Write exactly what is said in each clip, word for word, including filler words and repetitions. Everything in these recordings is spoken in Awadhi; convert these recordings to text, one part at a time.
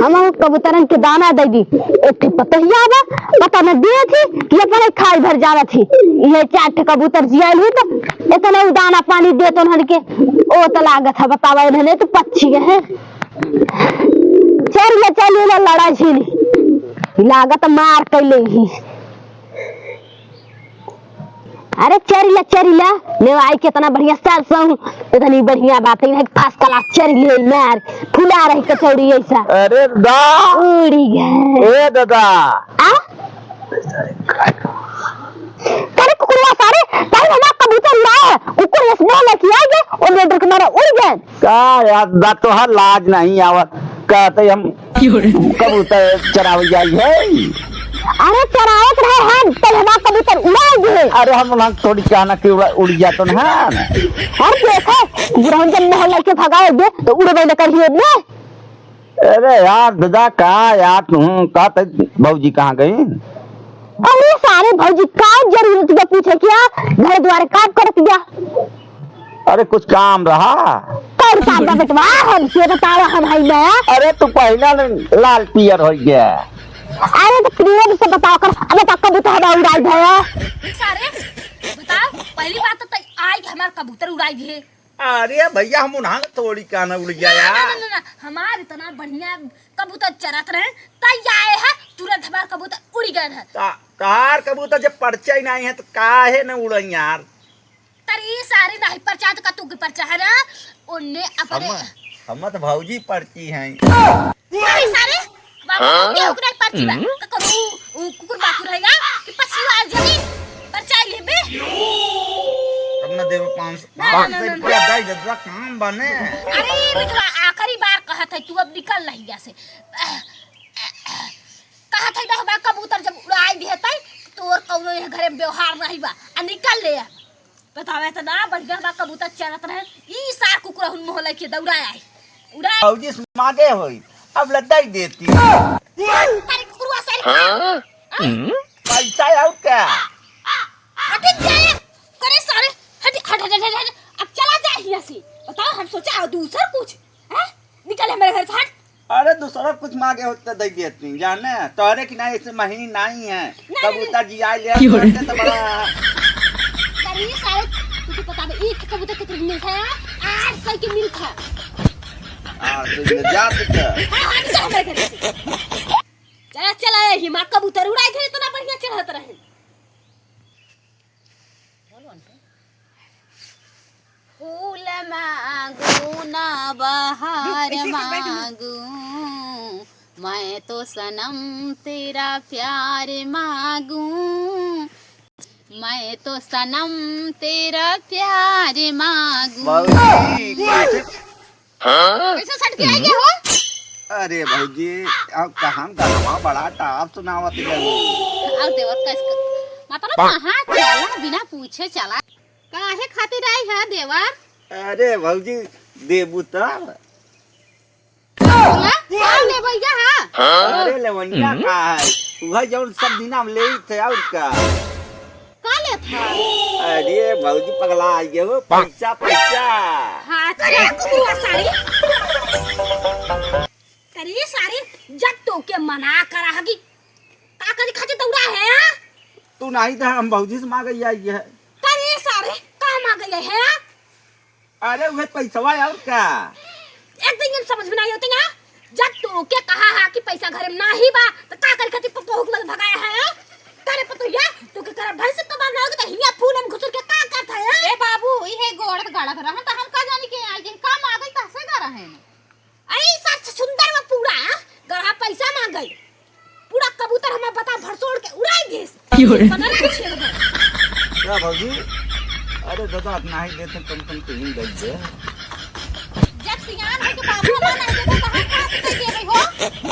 हम कबूतरन के दाना दे दी। एक ठे पतोहिया बा, पता न देत ही कि अपने खाई भर जावत ही। ये चार ठे कबूतर जियाइल ही तो इतना उ दाना पानी देत उन्हन के। ओ तो लागत है, बतावा, इन्हने तो पक्षी है। चल ले, चल ले, लड़ा झीली। लागत मार कैले ही। अरे चरिला, चरिला, ले आई, कितना बढ़िया सरसों, इतनी बढ़िया बात है, first class चरिला मार, फुला रही कचौड़ी ऐसा। अरे दा। उड़ी गए। ए दादा। आ? अरे कुकुरवा सारे, काहे हमार कबूतर उड़ाए? उकुर इस बो लेके आए गए, और लेटर के मारे उड़ गए। का यार, दा तोहार लाज नहीं आवत, कहते हम कबूतर चरावे जाई है। अरे चरावत रहे हम, तब हमार कबूतर उड़ाए गए। अरे हम ना थोड़ी कहना कि उड़ा, उड़ जात न है। अरे देखे, बुढ़वन जब मोहल्ला के भगाए दे, तो उड़बे न करिए ने। अरे यार दादा, का यार तू, का ते भौजी कहाँ गई? अरे सारे भौजी, का जरूरत बा पूछे क्या? घर द्वार का करत बा? अरे कुछ काम रहा? कौन काम बा बेटवा? हमसे बतावा, हम है ना। अरे तू पहला न लाल पियर हो गया। अरे तो क्लियर से बताओ कर, अबे तो कबूतर हवा उड़ाई भया। सारे, बताओ, पहली बात तो तई आई कि हमार कबूतर उड़ाई दिए। अरे भैया, हम उन्हां थोड़ी काना उड़ गया ना, यार। ना, ना, ना, ना, हमार इतना बढ़िया कबूतर चरत रहे, तई आए है, तुरंत हमार कबूतर उड़ गए है। ता-, तार कबूतर जब परचा ही नहीं है, तो काहे न उड़न यार? तरी सारी नहीं परचा, तो का तू के परचा है ना? उनने अपने हम, हम तो भौजी परची हैं। अरे सारे, बाबू, हाँ? केहू के नहीं परची बा। हम्म। का करू, उ कुकुर बाकुर है ना? कि पछियो आ जाई, परचा लेबे? तब ना देबो पाँच सौ, ना, ना, पाँच सौ ना, ना, रुपया ना। दे दे, काम बने। अरे बेटवा, आखिरी बार कहत है, तू अब निकल रही यहाँ से। कहत है ना, हमार कबूतर जब उड़ाई दिहे तई, तोर कौनो यह घरे में व्यवहार नहीं बा, आ निकल ले। बतावे तो ना, बढ़िया बा, कबूतर चरत रहे। ई सार कुकुर हुन मोहल्ला के दौड़ा आए। उड़ा। भौजी से मांगे होई, अब लद्दा ही देती। तारी कुकुरवा सारी का? हाँ? हाँ? पैसा आउर का? हट जाए। करे सारे, हट, हट, हट। अब चला जा हियां से। बताओ, हम सोचा दूसर कुछ। हैं? निकल हमारे घर से, हट। अरे दूसरा कुछ मांगे होत तो दे देती, जाने? तोहरे की नहीं, ऐसे महीनी नहीं है। नहीं, कबूतर नहीं। जी आए ले क्यों रे? तो बड़ा। अरे सारे, तुझे पता बे, एक कबूतर कितने मिलता है? आठ सौ के मिलता है। आठ सौ के जा सकता है। हाँ, हाँ, निकल हमारे घर से। चला, चला, ये हिमा कबूतर उड़ाए थे, इतना बढ़िया चढ़त रहे। फूल मांगू ना बहार मांगू, मैं तो सनम तेरा प्यार मांगू, मैं तो सनम तेरा प्यार मांगू। भौजी, कैसे हाँ? कैसे सट के आई हो? अरे भौजी, अब कहाँ गनवा बड़ा टाप सुनावत गई। और देवर का इसका, मतलब कहाँ चला बिना पूछे चला? काहे खातिर आई है देवर? अरे भौजी, देबू तब। बोला, का लेबैया है? अरे लेवैया का है? वह जौन सब दिन हम लेई थे और का? का लेत ह? अरे भौजी पगला आई हो, पैसा, पैसा। हाँ, चला कुकुआ सारी। अरे सारी, जब तोके मना करा हगी, का करे खातिर दौड़ा है, हाँ? तू नहीं था, हम भौजी से मांगे आई है। अरे सारे, का मांगे है, हाँ? अरे उहे पैसवा और का? एक दिन हम समझ में नहीं होते ना, जब तोके कहा हा कि पैसा घरे में नाही बा, त का करे खातिर पतोहू के लगे भगाया है? करे पतोहिया, तोके करे भैंस के कबाब ना होगे त हिया फूल में घुसुर के का करत है? ए बाबू, इहे गोड़ गड़त रहन त हम का जानी के आई, जिन काम आ गई तहसे घर है। अरे ई सार से सुंदर में पूरा गढ़ा पैसा मांग गई। पूरा कबूतर हमार बता भरसोड़ के उड़ाई देस। क्यों रे? बना रहे छेद में। क्या भौजी? अरे दादा, अपना ही देते, कम कम तो ही दे दे। जब सियान है कि बाबू अल्लाह नहीं देते, तो हम कहाँ से दे देबै हो?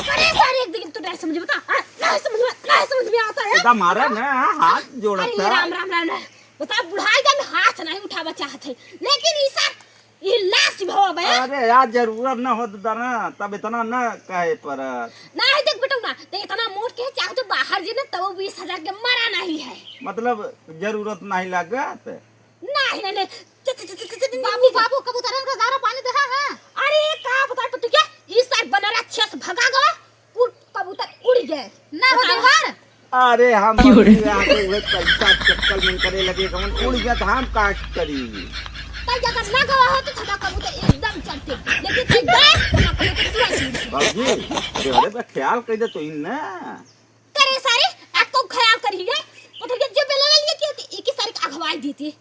अरे सारे एक दिन तो नहीं समझ में आता, हाँ, नहीं समझ में, नहीं समझ में आता है। दादा मारा ना, हाथ जोड़ा अरे था। राम, राम, राम, राम। बता, बुढ़ाई का में हाथ नहीं उठावा चाहत है, लेकिन ई सार ई लाश भवा बे। अरे यार, जरूरत न होत दाना, तब इतना न कहे परत। नाही देख बेटौना, ते इतना मोट के चाहे तो बाहर जे न, तब बीस हजार के मरा नहीं है। मतलब, जरूरत नहीं लागत? नहीं, नहीं, नहीं। च-, च-, च-, च-, च-, बाबू, बाबू, कबूतरन का दारा पानी देहा है? अरे, का बताए पतू क्या? ई सार बनरा अच्छे से भगा गवा। ये ना हो देवर। अरे हम क्यों रे? अभी यहाँ पे उहे पैसा चक्कर में करे लगे, कौन उड़ गया तो हम का करी? तै अगर ना गवा हो तो थमा कबू तो एकदम चढ़ते, लेकिन तै गए तो ना कबू तो तुरंत उड़ गए। बाबूजी, देवरे पे ख्याल कर दे तो इन ना। करे सारे, आपको ख्याल करी है। पता है जो बेला ले लिए कि एक ही सारे अगवाई देते।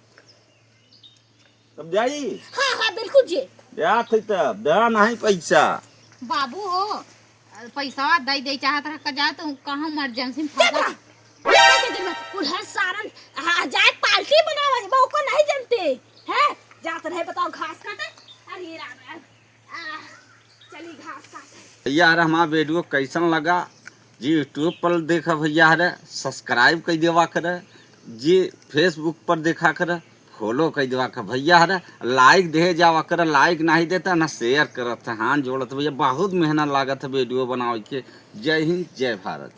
तब जाई? हाँ, हाँ, बिल्कुल जी। जात है तब, दा नहीं पैसा। बाबू हो, पैसा दे दे चाहत रह का जा तो कहूँ इमरजेंसी में चुप फंसा। रह। उधर सारन, हाँ, जाए पार्टी बनावा है, वो को नहीं जानते। हैं? जात रहे बताओ घास काटे। अरे राम राम। आ, चली घास काटे। भैया हरे, हमारा वीडियो कैसन लगा? जी YouTube पर देखा भैया हरे, subscribe कर देवा करे। जी Facebook पर देखा करे, follow कर देवा करे भैया हरे। Like दे जावा करे, like नहीं देता ना share करत है। हाथ जोड़त भैया, बहुत मेहनत लागत है वीडियो बनावे के। जय हिंद, जय भारत।